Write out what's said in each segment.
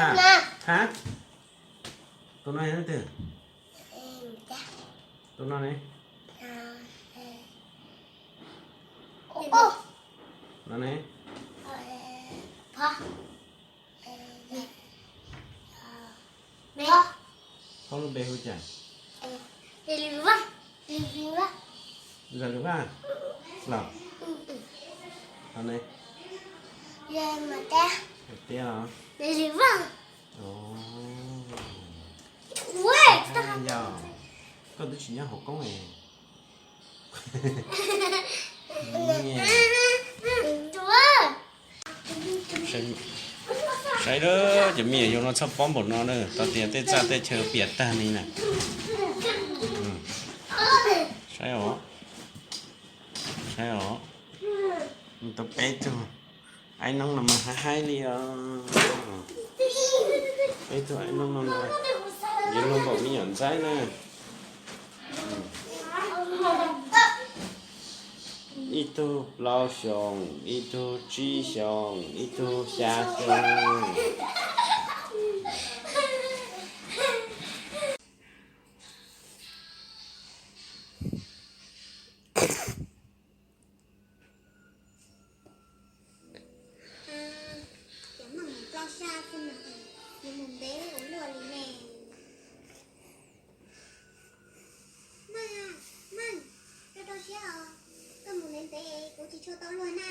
Ha? Tus no yog leej twg? Tus no ne? No ne? Phob lub npe hu cas? Zam Lwm Vaj los? Ho ne? Tiab los? Yog koj twb tsis nyob hauv koob es. Saib lawm, cov me nyuam yaus no txhob pob npaum no na, tau tias tej txaj tej chaw piam tag li na. Saib os, saib os, tau peb tug aib noob no mas haib haib li os. Peb tug aib noob no yuav luag npaum me nyuam ntxaib na. Ib tug plaub xyoos, ib tug tsib xyoos, ib tug xya xyoos. Cov maj mus ploj sab xwb mas, yuav mus ntev ua luaj li ne. Maj, maj, rau rau siab os, koj mus ntev ntev kuv tsis tshua tau luag na.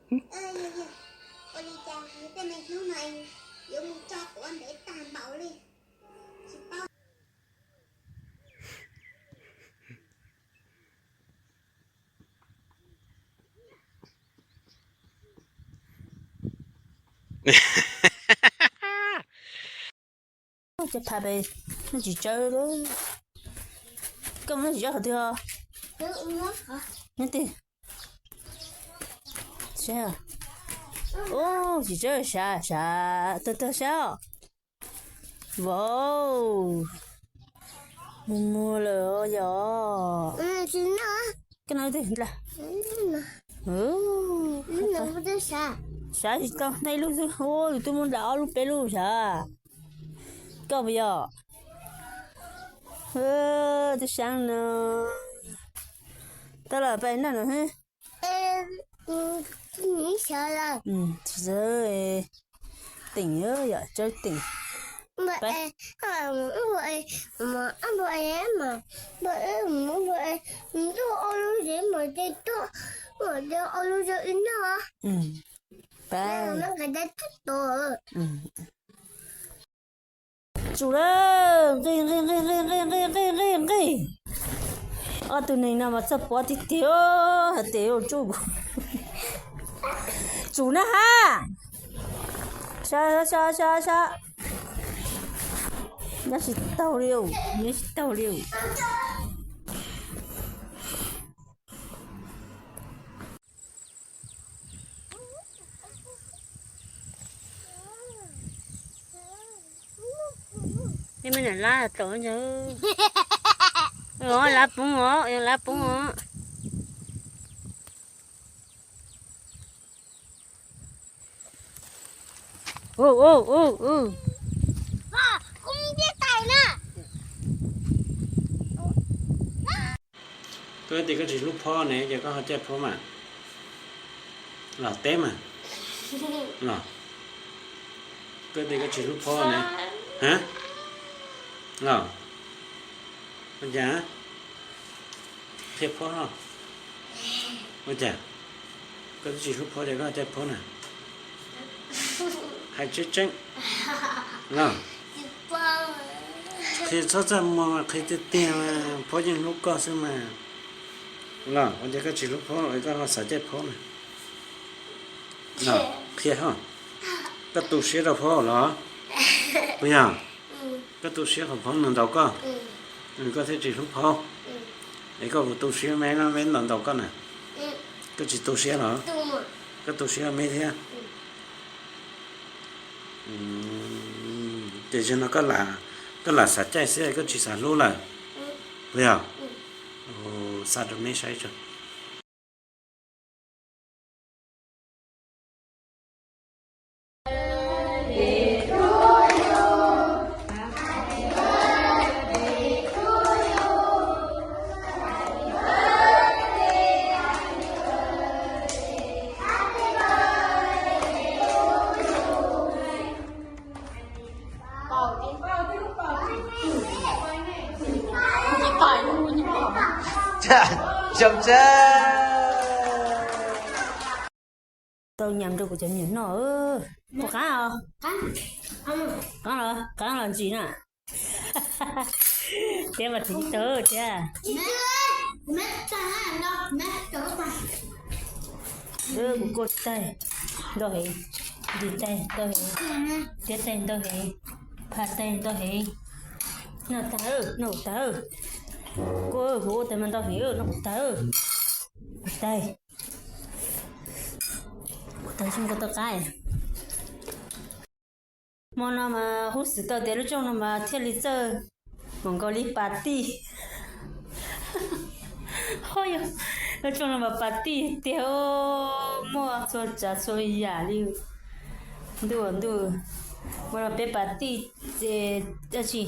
Yog, yog, ua li cas nws tej me hnub no yuav mus tso quav ntev tag npaum li, tsis paub. Cov pha pes, noj tsis tsawg li. Koj mus noj tsis tsawg qhov twg os? Nyob twg? Saib, ub, tsis tsawg, sav, sav, tag tag sav os. Vauv, muag muag lawm os yog. Koj noj twg? Sav tsis tau, noj ib lub xwb, ub, yus twb muab nram ob lub peb lub sav. Koj puas yog? Twb sav no. Tau lawm, peb noj no. Tsis txawj teem, yog txawj teem. Pab. Tsum lawm, nqis nqis nqis nqis nqis nqis nqis nqis. Ob tug neeg no mas txawj pov tiag tiag, hais tias yuav tsuj kuv. Tsum na ha. Sab sab sab sab. Nyob tsis taug li, nyob tsis taug li. Peb me nyuam lab tau ntag. Lab poob os, lab poob os. Koj tias koj tsis hlub phob ne, ces koj ho caij phob mas los teb mas los. Koj tias koj tsis hlub phob ne, ha, los, ua cas qhia phob no, ua cas koj twb tsis hlub phob ces koj caij phob na? Hais tseeb tseeb los. Qhia txhob txaj muag, qhia tiag tiag mas phob yeej hlub koj xwb mas. Los ua cas koj tsis hlub phob es koj ho xav caij phob na? Los qhia ho. Koj tu siab rau phob los? Puas yog? Koj tu siab qhov phob nws ntaus koj, koj thiaj tsis hlub phob. Es koj puas tu siab me no me ntaus ntaus koj na? Koj tsis tu siab los? Koj tu siab me thiab. Ces zaum no koj lam xav caij xwb, koj tsis xav hlub lawm, puas yog? Xa rau me saib tso. Zoo tshaj. Tau nyam rau kuv cov me nyuam noj. Puas qab os? Qab los, qab los ntsis na. Thiab mas tsis tau thiab. Kuv kuj taig ntau heev, ntim taig ntau heev, tiab taig ntau heev, phaj taig ntau heev. Noj tag, noj tag. Kuv, kuv ua tais mas ntau heev, noj kuv tag. Kuv taig, kuv taig xyoo kuv tau qab. Hmo no mas kuv xav tau tias lub rooj no mas thiaj li txawj mam nkaus li pas tij. Ho yog lub rooj no mas pas tij tiag, muaj txhua tsav txhua yam li. Ntuj ntuj, hmo no peb pas tij ces dab tsi,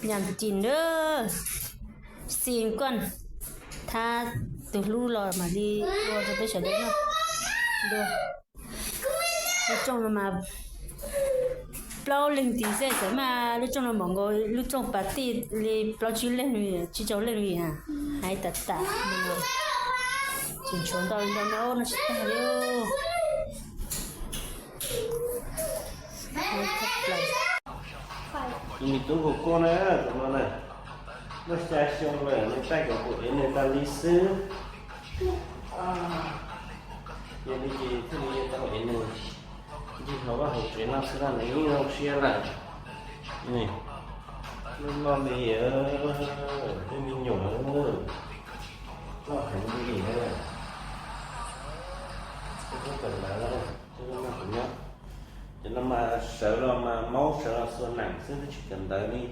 nyam tim na, xi kuaj thab tus hlub los mam li ua rau peb sawv daws noj. Lub rooj no mas plaub leeg tid xwb, txawm mas lub rooj no mam nkaus lub rooj pas tij li plaub tsib leeg, tsib rau leej li. Hais tas tas, tsis ntshuav ntau li ntau no, noj tsis tag li. Me tub Hua Kuaj na, tus no na, muaj xya xyoo lawm, nws taij kom kuv ev nws tas li xwb. Yog li ces thiaj li yuav tau ev nws ncig hauv vaj hauv tsev no xwb no nws yeej zoo siab lawm. Loj li, tej me nyuam loj heev li na. Kuv kawm ntawv, kuv nyob, cov no mas sawv los mas maub sawv los xuas neem xwb, twb tsis kawm ntawv li.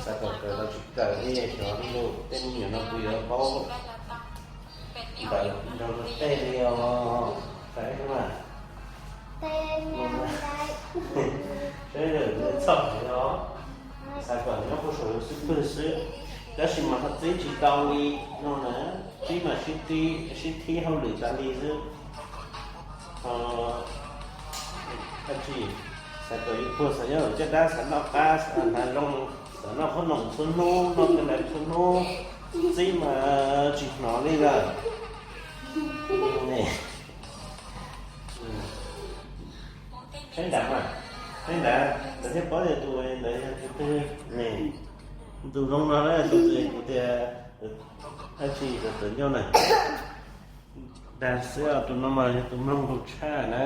Xav kom kawm los tsis kawm li, xyov li, tej me nyuam no kuv yuav paub ntawv nrog luag tej li os. Xav mas, saib lawm nws txhoj heev os. Xav kom nyob puag saum yus xub pwg xwb, tab sis mas ho txib tsis tau li no na. Txib mas sib tib, sib thib hauj lwm tas li xwb. Ho dab tsi, xav kom yus puag xav nyob hauv caj dab, xav noj qab, xav hnav zoo, xav noj qhob noom txhua hnub, noj kawg ntawd txhua hnub, txib mas tsis hnov li lawm. Saib nrad mas, saib nrad, ntawd thiaj paub tias tus ntawd yog tus twg ne. Tus zoo no na, tus twg kuv tias dab tsi, tus tawv ncauj na. Dag xwb os, tus no mas yog tus mloog lus tshaj na.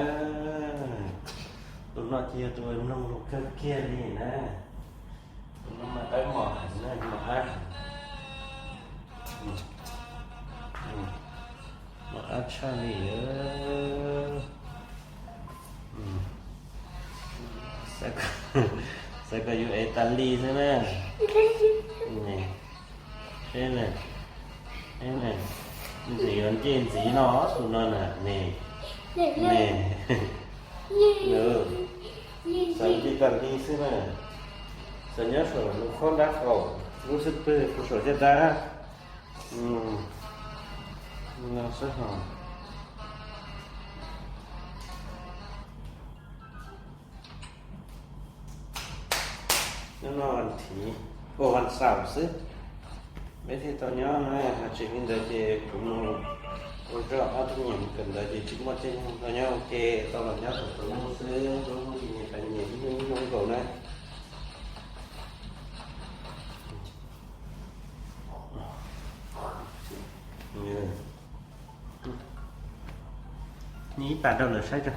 Tus no ces yog tus mloog lus kawg kiag li na. Tus no mas dawb mos heev na, mos ab, mos ab tshaj li. Xav kom yus ev tas li xwb na. Seb na, seb na, nws yuav ncej ntxiv no, tus no na, ne, ne, xav ncej tas li xwb na. Xav nyob saum lub qhob dab qaum, lub xub pwg puag saum caj dab. No xwb hos. Nyob no vas thiv, ua vas xaum xwb, peb thiaj tau nyob na. Ho tsis li ntawd ces kuv mus ua zog ob tug me nyuam mus kawm ntawv ces tsis muaj caij nyoog tau nyob ua ke, tau los nyob thaum hnub xwb, hnub ces nyias pab nyias ib hnub ib hnub nkaus na. Nij ib pas rau lawv saib tso.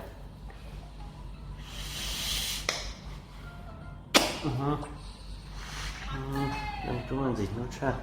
Tub ntxim hnub tshaj.